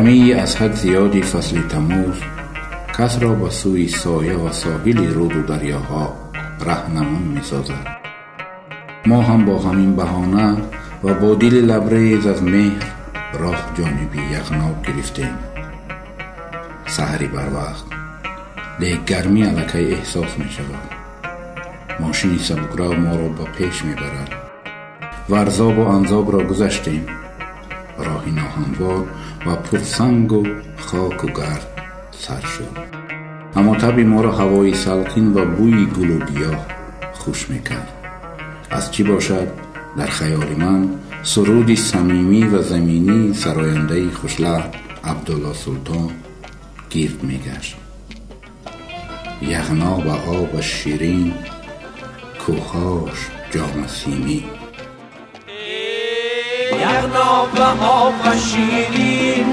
Гармии аз ҳад зиёди фасли таммуз касро ба сӯи соя ва соҳили руду дарёҳо раҳнамун месозад. Мо ҳам бо ҳамин баҳона ва бо дили лабрез аз меҳр роҳ ҷониби Яғноб гирифтем. Саҳари барвақт лек гармӣ аллакай эҳсос мешавад. Мошини сабукрав моро ба пеш мебарад. Варзобу Анзобро гузаштем. Роҳи ноҳамвор ва пурсангу хоку гард сар шуд. Аммо табъи моро ҳавои салқин ва бӯи гулу гиёҳ хуш мекард. Аз чӣ бошад, дар хаёли ман суруди самимӣ ва заминии сарояндаи хушлаҳн Абдулло Султон гирд мегашт. Яғноб ва обаш ширин, кӯҳҳош ҷома симӣ. Яғноб ва обаш ширин,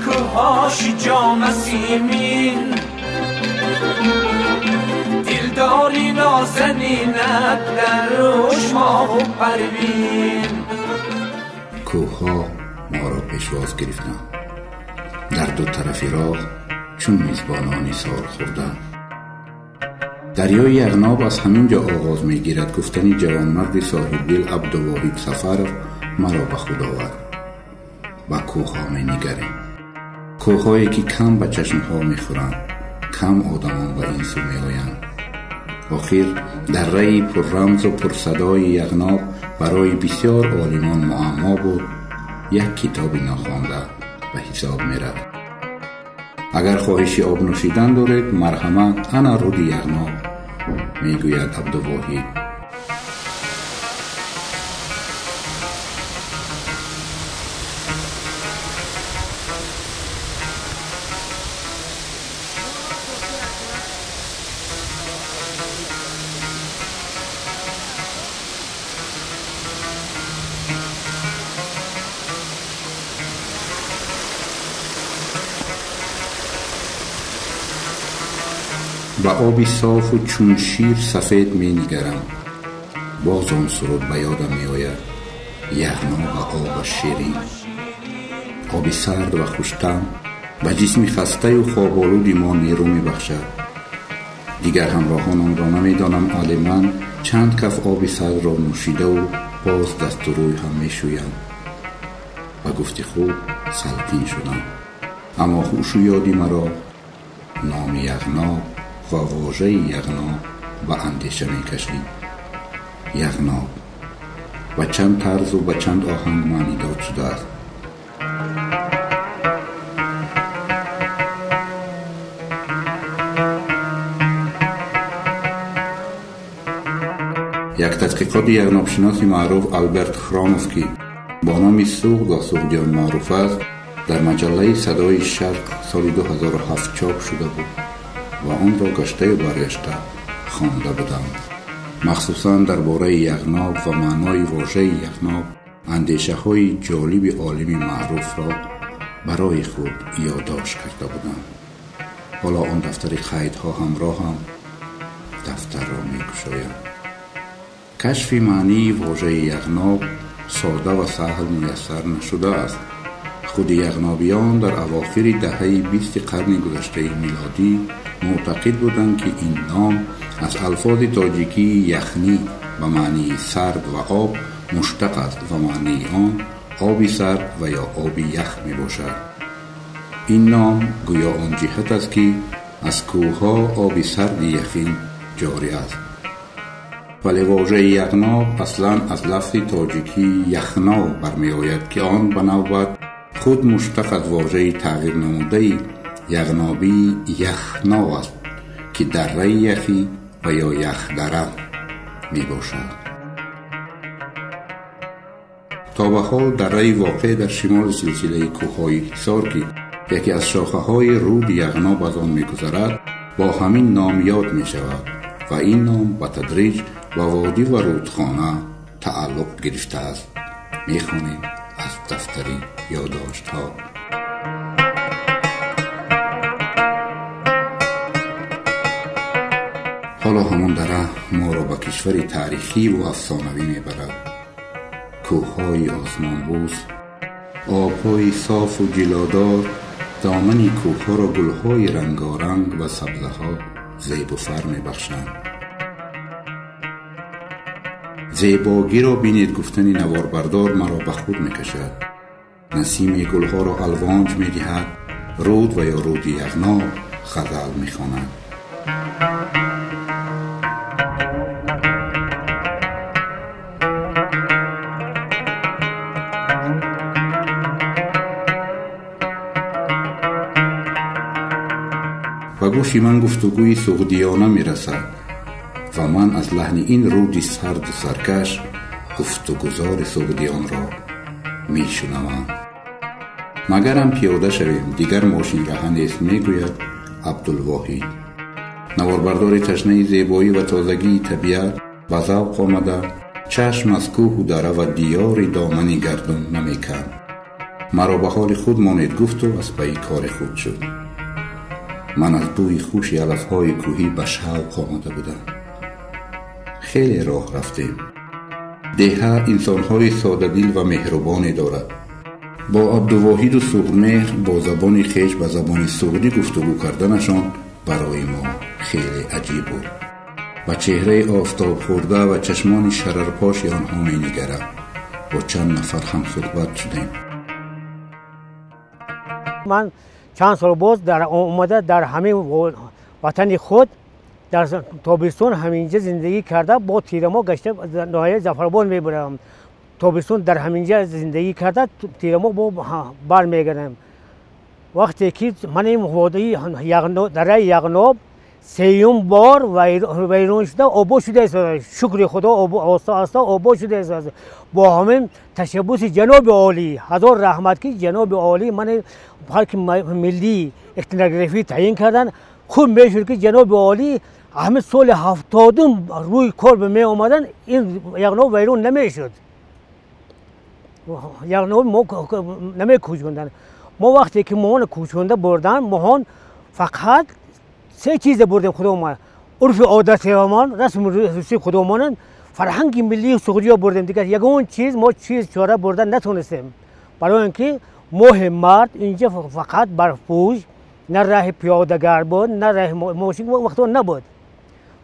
кӯҳҳош ҷома симин, дилдори нозанинат дар рӯш моҳу парвин. Кӯҳҳо моро пешвоз гирифтанд. Дар ду тарафи роҳ чун мизбонони солхӯрда. Дарёи Яғноб аз ҳамин ҷо оғоз мегирад. Гуфтани ҷавонмарди соҳибдил Абдувоҳид Сафаров маро ба худ овард. Ба кӯҳҳо менигарем, кӯҳҳое ки кам ба чашмҳо мехӯранд, кам одамон ба ин сӯ меоянд. Охир дарраи пуррамзу пурсадои Яғноб барои бисёр олимон муаммо буд, як китоби нохонда ба ҳисоб мерафт. Агар хоҳиши об нӯшидан доред, марҳамат, ана руди Яғноб, мегӯяд Абдувоҳид. Ба оби софу чун шир сафед менигарам. Боз он суруд ба ёдам меояд. Яғноб ва обаш ширин. Оби сард ва хуштаъм ба ҷисми хастаю хоболуди мо нерӯ мебахшад. Дигар ҳамроҳонамро намедонам, але ман чанд каф оби сардро нӯшидаву боз дасту рӯй ҳам мешӯям. Ба гуфти худ салқин шудам, аммо ҳушу ёди маро номи Яғноб ва вожаи Яғноб ба андеша мекашид. Яғноб ба чанд тарзу ба чанд оҳанг маънидод шудааст. Як тадқиқоти яғнобшиноси маъруф Алберт Хромов, ки бо номи Суғд ва Суғдиён маъруф аст, дар маҷаллаи Садои Шарқ соли 2007 чоп шуда буд ва онро гаштаю баргашта хонда будам. Махсусан дар бораи Яғноб ва маънои вожаи Яғноб андешаҳои ҷолиби олими маъруфро барои худ ёддошт карда будам. Ҳоло он дафтари қайдҳо ҳамроҳам, дафтарро мекушоям. Кашфи маънии вожаи Яғноб сода ва саҳл муяссар нашудааст. Худи яғнобиён дар авохири даҳаи 20 қарни гузаштаи милодӣ мӯътақид буданд, ки ин ном аз алфози тоҷикии яхнӣ ба маънии сард ва об муштақ аст ва маънии он оби сард ва ё оби ях мебошад. Ин ном гӯё он ҷиҳат аст, ки аз кӯҳҳо оби сарди яхин ҷорӣ аст. Вале вожаи Яғноб аслан аз лафзи тоҷикии яхно бармеояд, ки он ба навбат худ муштақ аз вожаи тағйирнамудаи яғнобии яхно аст, ки дарраи яхӣ ва ё яхдара мебошад. То ба ҳол дарраи воқеъ дар шимоли силсилаи кӯҳҳои Ҳисор, ки яке аз шохаҳои руди Яғноб аз он мегузарад, бо ҳамин ном ёд мешавад ва ин ном ба тадриҷ ба водӣ ва рудхона тааллуқ гирифтааст. Мехонем аз дафтари ёддоштҳо. Ҳоло ҳамон дара моро ба кишвари таърихиву афсонавӣ мебарад. Кӯҳҳои осмонбӯс, Обҳои софу ҷилодор домани кӯҳҳоро гулҳои рангоранг ва сабзаҳо зебу фар мебахшанд. Зебогиро бинед гуфтани наворбардор маро ба худ мекашад. Насими гулҳоро алвонҷ медиҳад, руд ва ё руди Яғноб ғазал мехонад. Ба гӯши ман гуфтугӯи суғдиёна мерасад ва ман аз лаҳни ин руди сарду саркаш гуфтугузори суғдиёнро мешунавам. Магарам пиёда шавем, дигар мошинраҳа нест, мегӯяд Абдулвоҳид. Наворбардори ташнаи зебоӣ ва тозагии табиат ба завқ омада, чашм аз кӯҳу дара ва диёри домани гардун намекард. Маро ба ҳоли худ монед гуфту аз пайи кори худ шуд. Ман аз бӯи хуши алафҳои кӯҳӣ ба шавқ омада будам. Хеле роҳ рафтем. Деҳа инсонҳои содадил ва меҳрубоне дорад. Бо Абдувоҳиду Суғдмеҳр бо забони хеш ба забони суғдӣ гуфтугӯ карданашон барои мо хеле аҷиб буд. Ба чеҳраи офтобхӯрда ва чашмони шарарпоши онҳо менигарам. Бо чанд нафар ҳамсуҳбат шудем. Ман чанд сол боз дар омада дар ҳамин ватани худ дар тобистон ҳаминҷа зиндагӣ карда, бо тирамо гашта ноҳияи Зафаробод мебурам. Тобистон дар ҳаминҷа зиндагӣ карда, тирамо бо бармегардам. Вақте ки ман ин водии дараи Яғноб сеюм бор вайрон шуда, обод шуда истодааст. Шукри Худо, оҳиста оҳиста обод шуда истодааст. Бо ҳамин ташаббуси ҷаноби олӣ, ҳазор раҳмат ки ҷаноби олӣ ман парки миллии этнографӣ таъин карданд. Хуб мешуд ки ҷаноби олӣ ҳамин соли 70 рӯи кор меомаданд, ин Яғноб вайрон намешуд. Яғноб мо намекӯчонданд. Мо вақте ки моҳонро кӯчонда бурданд, моҳон фақат се чизе бурдем худомон: урфу одатамон, расму русуми худомонанд, фарҳанги миллии суғдиё бурдем. Дигар ягон чиз мо чиз чора бурдан натонистем. Барои ин ки моҳи март инҷа фақат барфпӯш, на раҳи пиёдагар буд, на раҳи мошин вақто набуд.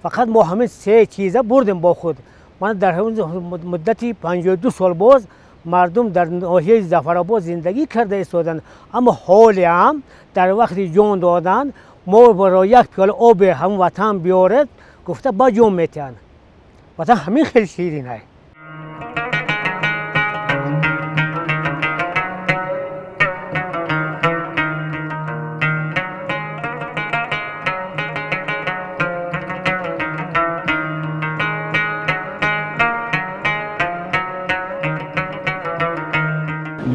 Фақат мо ҳамин се чиза бурдем бо худ. Ман дар ҳамин муддати 52 сол боз мардум дар ноҳияи Зафаробод зиндагӣ карда истоданд, аммо ҳоле ҳам дар вақти ҷон додан мо барои як пиёла оби ҳамон ватан биёред гуфта ба ҷон метиҳанд. Ватан ҳамин хеле ширин аст.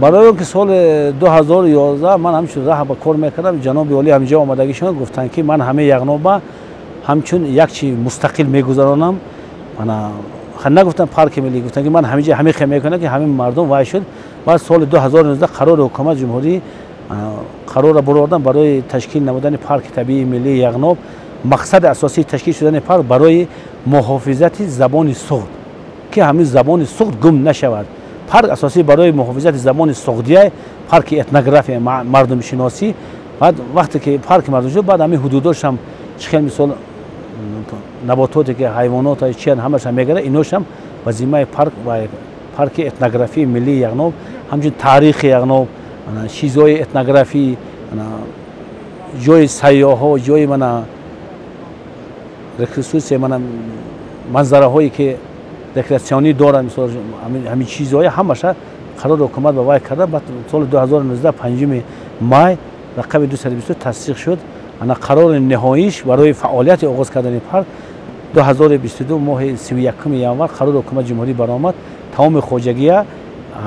Барои он ки соли 2011 ман ҳамчун раҳ ба кор мекардам, ҷаноби олӣ ҳамҷо омадагишон гуфтанд ки ман ҳамаи Яғноба ҳамчун як чи мустақил мегузаронам. Нагуфтанд парки миллӣ, гуфтанд ки ман ҳамиҷа ҳамин хел мекунам ки ҳамин мардум вай шуд. Баъд соли 2019 қарори ҳукумати ҷумҳурӣ қарорро баровардам барои ташкил намудани парки табиии миллии Яғноб. Мақсади асосии ташкил шудани парк барои муҳофизати забони суғд, ки ҳамин забони суғд гум нашавад. Парк асосӣ барои муҳофизати забони суғдия, парки этнография, мардумшиносӣ. Баъд вақте ки парки мардумшиносӣ, баъд ҳамин ҳудудошам чӣ хел мисол набототе ки ҳайвонот чиян ҳамаашам мегирад, иношам ба зиммаи парк ва парки этнографии миллии Яғноб, ҳамчун таърихи Яғноб, чизҳои этнографӣ, ҷои сайёҳҳо, ҷои мана реконструксия, мана манзараҳое ки рекреатсионӣ доранд, мисол ҳамин чизҳое ҳамаша қарори ҳукумат ба вай карда. Баъд соли 2019 5 май рақами 222 тасдиқ шуд. Ана қарори ниҳоиш барои фаъолияти оғоз кардани парк 2022 моҳи 31 январ қарори ҳукумати ҷумҳурӣ баромад. Тамоми хоҷагия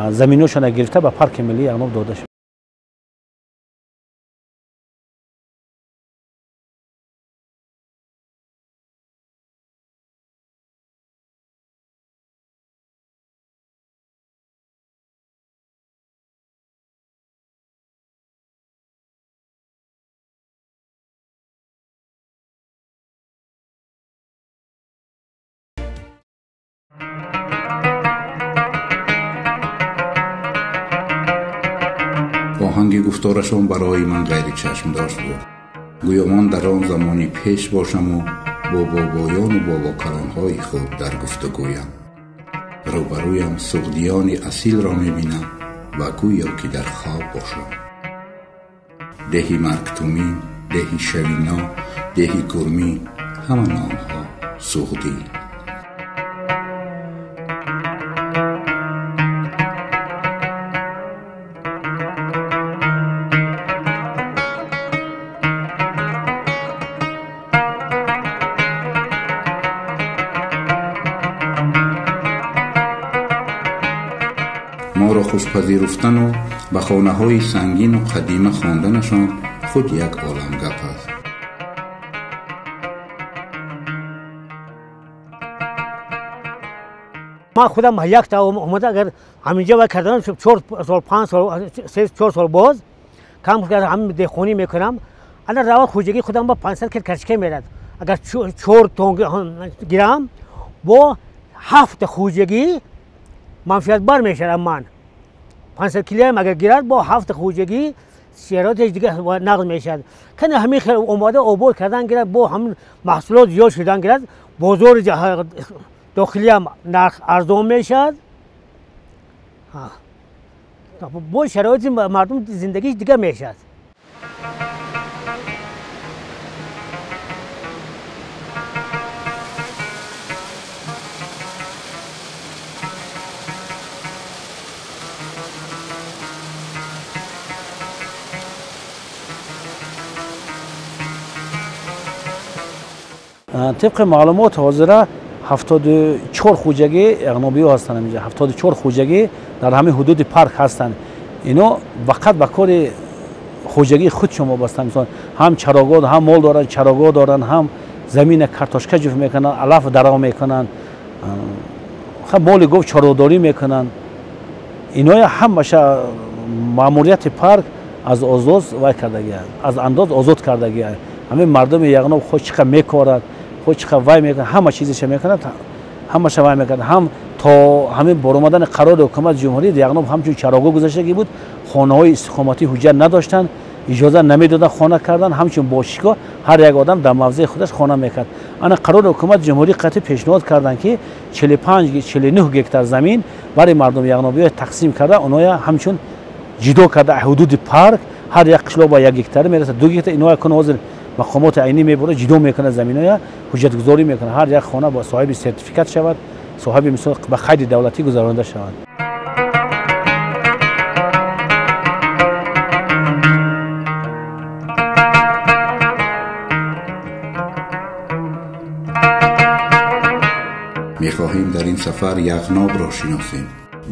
заминошона гирифта ба парки миллии Яғноб дода шуд. Оҳанги гуфторашон барои ман ғайричашмдошт буд. Гӯё ман дар он замони пеш бошаму бо бобоёну бобокалонҳои худ дар гуфтугӯям. Рӯбарӯям суғдиёни асилро мебинам ва гӯё ки дар хоб бошам. Деҳи Марктумин, деҳи Шавино, деҳи Гурмин, ҳама номҳо суғдӣ. Моро хушпазируфтану ба хонаҳои сангину қадима хонданашон худ як олам гап аст. Ман худам якта омада, агар ҳаминҷа вай карданам, 4 сол, 5 сол, 3, 4 сол боз кам ҳамин деҳқонӣ мекунам. Ана равад хоҷагии худам ба 500 кил карчика мерад. Агар 4 тон гирам, бо 7 хоҷагӣ манфиатбар мешавам ман. 500 килоам агар гирад, бо 7 хоҷагӣ шароиташ дига нақд мешавад. Кане ҳамин хел омода обод кардан гирад, бо ҳамин маҳсулот зиёд шудан гирад, бозори дохилиам нарх арзон мешавад. Бо шароити мардум зиндагиш дига мешавад. Тибқи маълумот ҳозира 74 хоҷагӣ яғнобиҳо ҳастанд. Инҷа 74 хоҷагӣ дар ҳамин ҳудуди парк ҳастанд. Ино фақат ба кори хоҷагии худшон вобастанд. Мисол, ҳам чарогоҳ, ҳам мол доранд, чарогоҳ доранд, ҳам замина картошка ҷуфт мекунанд, алаф дарав мекунанд, моли гов чорводорӣ мекунанд. Иноя ҳамаша маъмурияти парк аз озоз вай кардагианд, аз андоз озод кардагианд. Ҳамин мардуми Яғноб худ чӣ қадр мекорад, худ чӣ қадр вай мекунад, ҳама чизеша мекунад, ҳамаша вай мекунад. Ҳам то ҳамин баромадани қарори ҳукумати ҷумҳурӣ Яғноб ҳамчун чарогоҳ гузаштагӣ буд, хонаҳои истиқоматӣ ҳуҷҷат надоштанд, иҷоза намедоданд хона кардан, ҳамчун бошишгоҳ ҳар як одам дар мавзеи худаш хона мекард. Ана қарори ҳукумати ҷумҳурӣ қатъӣ пешниҳод карданд, ки 45 49 гектар замин барои мардуми яғнобиҳо тақсим карда, оноя ҳамчун ҷудо карда ҳудуди парк, ҳар як қишлоқ ба 1 гектар мерасад, 2 гектар. Иноя кун ҳозир мақомоти айнӣ мебурад, ҷудо мекунад заминоя, ҳуҷҷатгузорӣ мекунад, ҳар як хона ба соҳиби сертификат шавад, соҳиби мисол ба қайди давлатӣ гузаронида шавад. Мехоҳем дар ин сафар Яғнобро шиносем,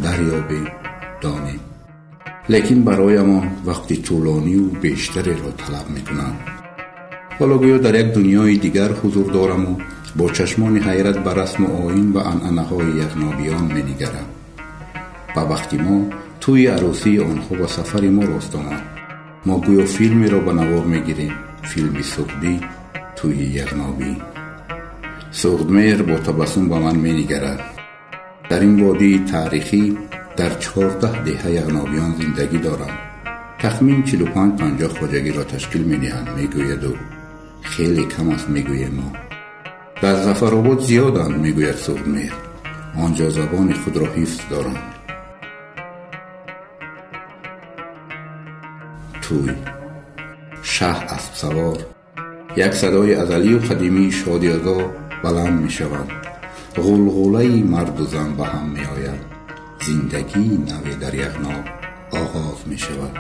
дарёбем, донем. Лекин бароямон вақти тӯлонию бештареро талаб мекунанд. Ҳоло гӯё дар як дунёи дигар ҳузур дораму бо чашмони ҳайрат ба расму оин ва анъанаҳои яғнобиён менигарам. Ба вақти мо тӯи арӯсии онҳо ба сафари мо рост омад. Мо гӯё филмеро ба навор мегирем, филми суғдӣ, тӯи яғнобӣ. Суғдмеҳр бо табассум ба ман менигарад. Дар ин водии таърихӣ дар 14 деҳа яғнобиён зиндагӣ доранд. Тахмин 45-50 хоҷагиро ташкил медиҳанд, мегӯяд ӯ. Хеле кам аст, мегӯем мо. Дар Зафаробод зиёданд, мегӯяд Суғдмеҳр. Он ҷо забони худро ҳифз доранд. Тӯй, шаҳ аспсавор, як садои азалию қадимии шодиогоҳ баланд мешавад. Ғулғулаи марду зан ба ҳам меояд. Зиндагии наве дар Яғноб оғоз мешавад.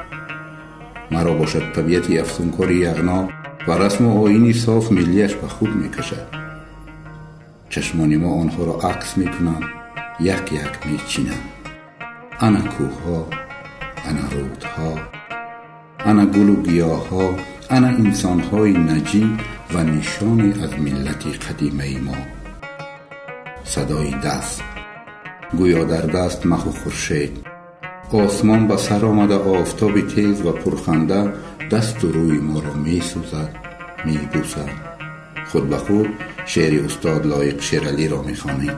Маро бошад табиати афсункори Яғноб ва расму оини соф миллиаш ба худ мекашад. Чашмони мо онҳоро акс мекунанд, як як мечинанд. Ана кӯҳҳо, ана рӯдҳо, ана гулу гиёҳҳо, ана инсонҳои наҷиб ва нишоне аз миллати қадимаи мо. Садои даст, гӯё дар даст маҳу хуршед. Осмон ба сар омада, офтоби тез ва пурханда дасту рӯи моро месӯзад, мебӯсад. Худ ба худ шеъри устод Лоиқ Шералиро мехонем.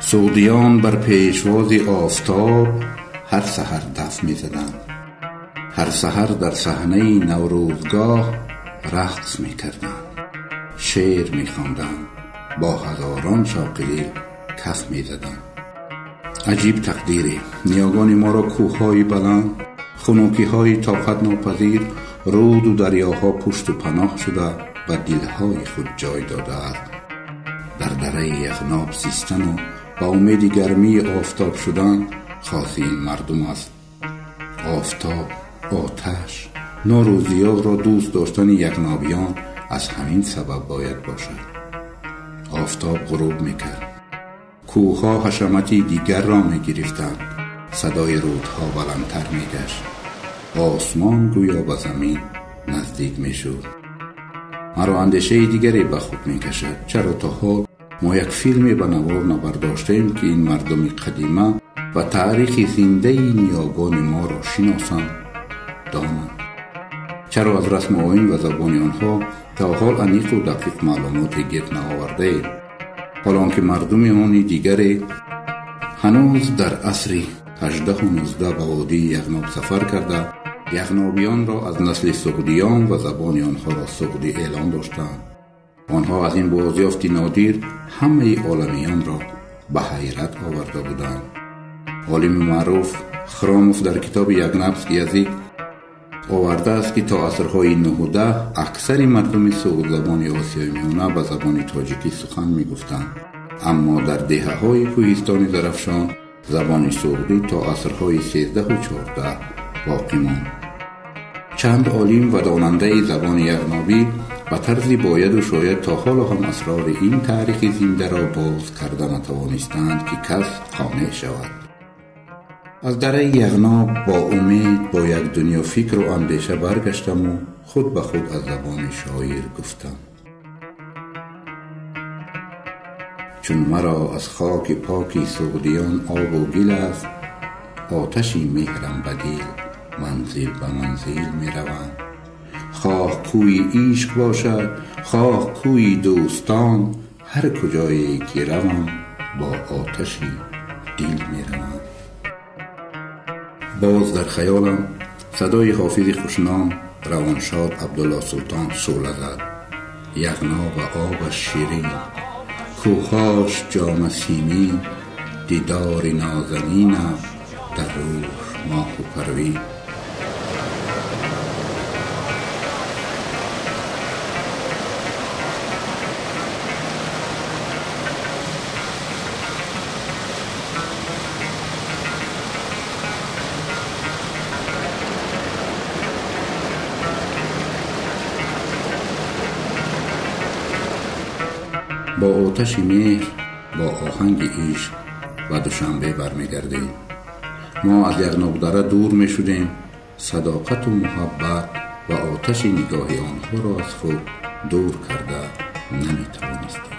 Суғдиён бар пешвози офтоб ҳар саҳар даф мезаданд. Ҳар саҳар дар саҳнаи Наврӯзгоҳ рақс мекарданд, шеър мехонданд, бо ҳазорон шавқи дил каф мезаданд. Аҷиб тақдире! Ниёгони моро кӯҳҳои баланд, хунукиҳои тоқатнопазир, руду дарёҳо пушту паноҳ шуда ба дилҳои худ ҷой додааст. Дар дараи Яғноб зистану ба умеди гармии офтоб шудан хоси ин мардум аст. Офтоб, оташ, нору зиёрро дӯст доштани яғнобиён аз ҳамин сабаб бояд бошад. Офтоб ғуруб мекард, кӯҳҳо ҳашамати дигарро мегирифтанд, садои рудҳо баландтар мегашт, осмон гӯё ба замин наздик мешуд. Маро андешаи дигаре ба худ мекашад. Чаро то ҳол мо як филме ба навор набардоштаем, ки ин мардуми қадима ва таърихи зиндаи ниёгони моро шиносанд, донанд? Чаро аз расму оин ва забони онҳо то ҳол аниқу дақиқ маълумоте гирд наовардаем, ҳол он ки мардуми они дигаре ҳанӯз дар асри 18-19 ба водии Яғноб сафар карда, яғнобиёнро аз насли суғдиён ва забони онҳоро суғдӣ эълон доштанд. Онҳо аз ин бозёфти нодир ҳамаи оламиёнро ба ҳайрат оварда буданд. Олими маъруф Хромов дар китоби Ягнабский язык овардааст, ки то асрҳои 9-10 аксари мардуми суғдзабони Осиёи Миёна ба забони тоҷикӣ сухан мегуфтанд, аммо дар деҳаҳои кӯҳистони Зарафшон забони суғдӣ то асрҳои 13-14 боқӣ монд. Чанд олим ва донандаи забони яғнобӣ ба тарзи бояду шояд то ҳоло ҳам асрори ин таърихи зиндаро боз карда натавонистанд, ки кас қонеъ шавад. Аз дараи Яғноб бо умед, бо як дунё фикру андеша баргаштаму худ ба худ аз забони шоир гуфтам: чун маро аз хоки поки суғдиён обу гил аст, оташи меҳрам ба дил манзил ба манзил мераванд. Хоҳ кӯи ишқ бошад, хоҳ кӯи дӯстон, ҳар куҷое ки равам бо оташи дил меравам. Боз дар хаёлам садои ҳофизи хушном равоншод Абдулло Султон шӯъла зад. Яғноб ва обаш ширин, кӯҳҳош ҷома симин, дидори нозанинам дар рӯҳ моҳу парвин. Бо оташи меҳр, бо оҳанги ишқ ба Душанбе бармегардем. Мо аз Яғнобдара дур мешудем, садоқату муҳаббат ва оташи нигоҳи онҳоро аз худ дур карда наметавонистем.